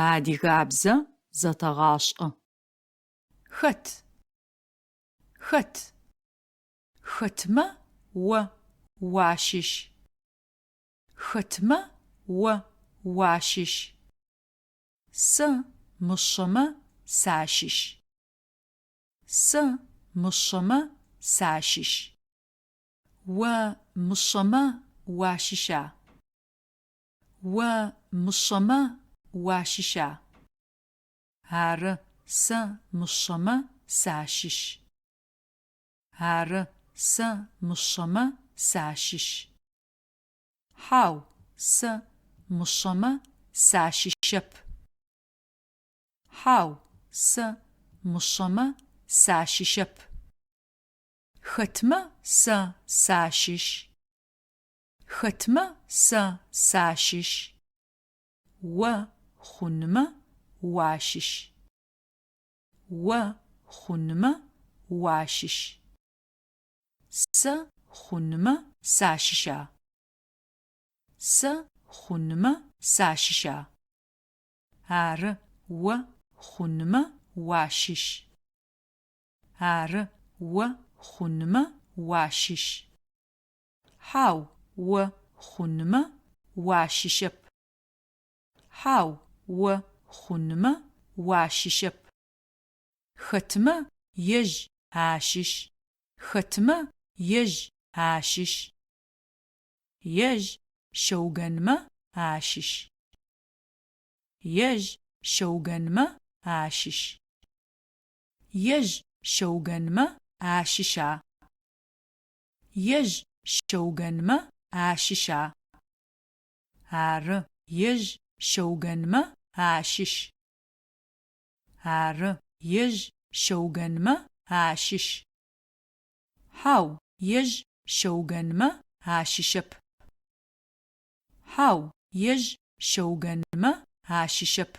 Адыгабзэ зэтэгъашӏэ. Хэт? Хэт? Хэтмэ о уащыщ? Хэтмэ о уащыщ? Сэ мышъэмэ сащыщ. Сэ мышъэмэ сащыщ. О мышъэмэ уащыща? О мышъэмэ уащыща? Ары, сэ мышъэмэ сащыщ. Ары, сэ мышъэмэ сащыщ. Хьау, сэ мышъэмэ сащыщэп. Хьау, сэ мышъэмэ сащыщэп. Хэтмэ сэ сащыщ? Хэтмэ сэ сащыщ? О хъунмэ уащыщ. О хъунмэ уащыщ. Сэ хъунмэ сащыща? Сэ хъунмэ сащыща? Ары, о хъунмэ уащыщ. Ары, о хъунмэ уащыщ. Хьау, о хъунмэ уащыщэп. Хьау, о хъунмэ уащыщэп. Хэтмэ ежь ащыщ. Хэтмэ ежь ащыщ. Ежь Шэугэнмэ ащыщ. Ежь Шэугэнмэ ащыщ. Ежь Шэугэнмэ ащыща? Ежь Шэугэнмэ ащыща? Ары, ежь Шэугэнмэ ащыщ. Ары, ежь Шэугэнмэ ащыщ. Хьау, ежь Шэугэнмэ ащыщэп. Хьау, ежь Шэугэнмэ ащыщэп.